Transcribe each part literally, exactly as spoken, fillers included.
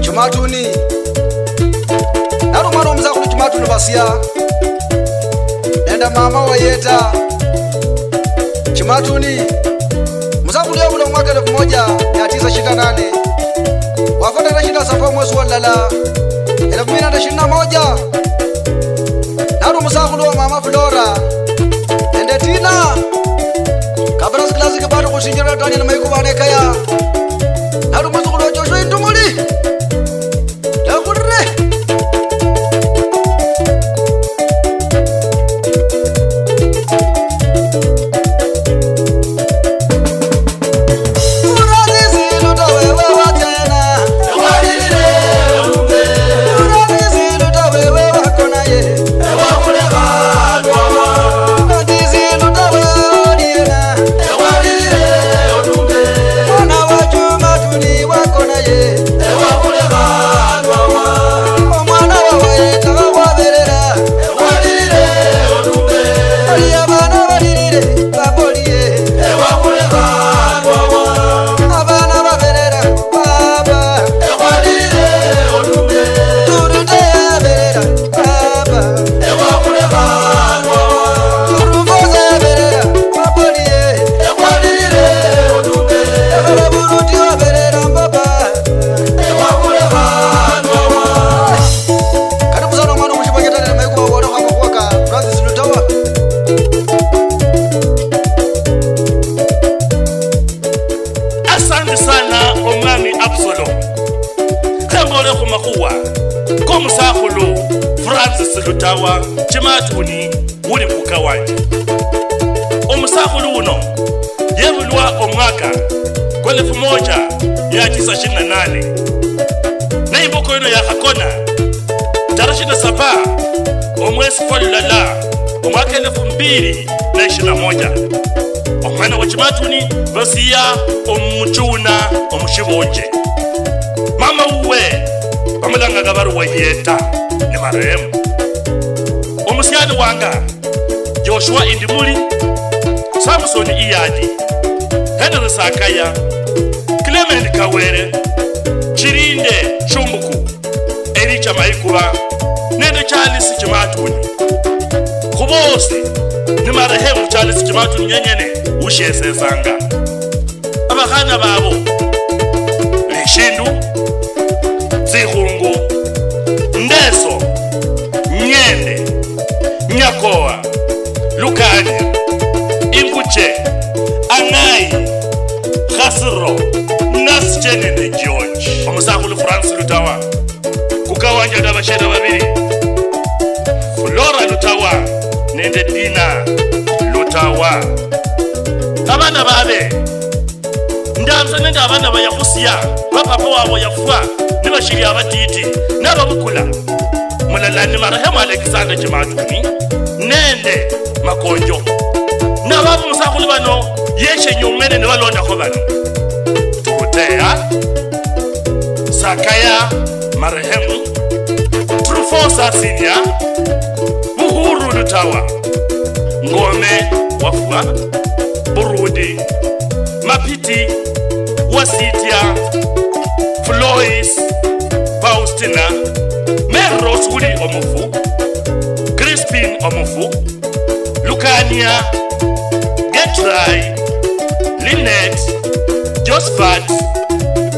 Chimatuni. Nali omwana womusakhulu Chimatuni Basia. Nende mama Wayeta. Chimatuni. Musakhulu yabula omwaka elfu moja mia tisa ishirini na nane. Wafwa tarehe ishirini na saba omwesi wa lala. Elfu mbili nende ishirini na moja. Nali omusakhulu wa mama Flora nende Tina. Kabras Classic Band khusinjira Daniel Maiko Banekaya. Nali omusukhulu wa Joshua Indumuli. Lekhulire. Karibu sana mwana omushibwa Nyatalile Maiko, wabona khama khuwa ka Francis Lutawa. Asante sana omwami Absalom. Khembole khumakhuwa komusakhulu Francis Lutawa Chimatuni wuli mbuka wanje. Omusakhulu uno yebulwa omwaka kwa elfu moja mia tisa ishirini na nane. Ne imboko yino yakhakona tarehe ishirini na saba omwesi kwa lulala omwaka elfu mbili na ishirini na moja. Omwana wa Chimatuni Basia omuchuna omushibonje. Mama wuwe bamulanganga bari Wayeta ni marehemu. Omusiani wanga Joshua Indimuli, Samson Iyadi, Henry Sakaya, Clement Kawere, Chirinde Shumbuku, Elijah Maikuba, nende Charles Chimatuni. Khubosi ni marehemu Charles Chimatuni nyenyene ushesesanga. Abakhana babo, Lishindu, Tsikhungu, Ndeso, Nyende, Nyakoa, Lukania, Inguche, Ang'ai, Khasiro, Nasiche nende George. Omusakhulu Francis Lutawa, kuka wanje nabashena babili, Flora Lutawa nende Dina Lutawa. Abana babe, ndanza nende abana bayakhusia, ba papa wabo yafwa nibashili abatiti, nababukula. Mulala ni marehemu Alexander Chimatuni nende Makonjo. Nababo musakhulu bano yeshe nyumene nibalondakho bano. Turuteya, Sakaya marehemu, Trufosa Senior, Buhuru Lutawa, Ngome wafwa, Burudi, Mapiti, Wasitia, Flois, Faustina, Mary Rose wuli omufu, Crispin omufu, Lukania, Getrai, Linet, Josephat,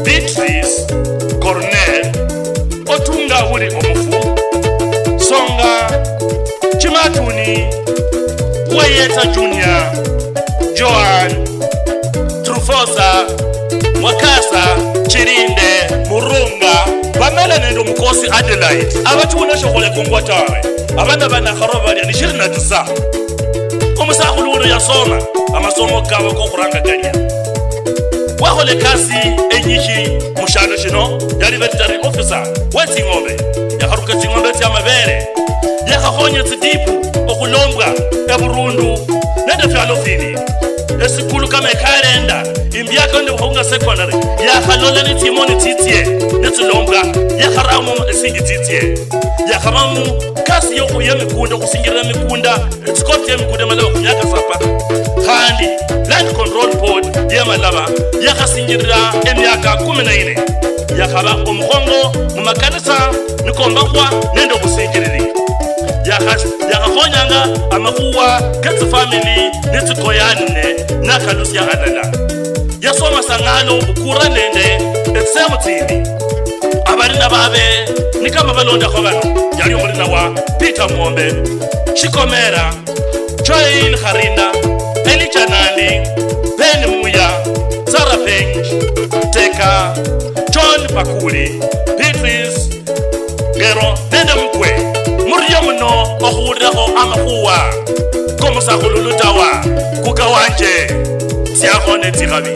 Beatrice, Cornel, Otunga wuli omufu, Songa, Chimatuni, Weyeta Junior, Joan, Trufosa, Mwakasa, Chirinde, Murunga, Pamela nende omukosi Adelaide. Abachuna shokholekongwa tawe. Abana banakharwa balia ni ishirini na tisa. Omusakhulu uno yasoma amasomo kabo kokhuranga kalia. Wakhola ekasi enyishi mushalo shino, yali veterinary officer we tsing'ombe. Yakharuka tsing'ombe tsia mabere. Yakhakhonya tsidipu okhulombwa eburundu nende fialo fini. Esikulu kama ekalenda, imbiaka nende Bukhunga Secondary, yakhalola nitsimoni tsitsie, nitsilombwa, yakharamo esilingi tsitsie. Yakharamu kasi yokhuya emikunda, okhusingirira emikunda, tsikoti tsia emikunda emalaba khu miaka saba. Khandi Land Control Board ya Malaba yakhasinjirira emiaka kumi na ine. Yakhaba omukhongo mumakanisa nikombakhwa nende obusinjiriri. Yakha- yakhakhonyanga amakhuwa ketsifamili nitsikoyanine nakalusia alala. Yasoma sang'alo bukura nende etsisehemu tsindi. Abalina babe nikama balondakho bano, yali omulina wa Peter Mwombe, Shikomera, Joel Kharinda, Elijah Nandi, Ben Muya, Sarah Peng, Teka, John Pakuli, Beatrice Ngero nende Mukwe. Murio muno okhuwulirakho amakhuwa komusakhulu Lutawa, kuka wanje, tsiakho netsikhabi.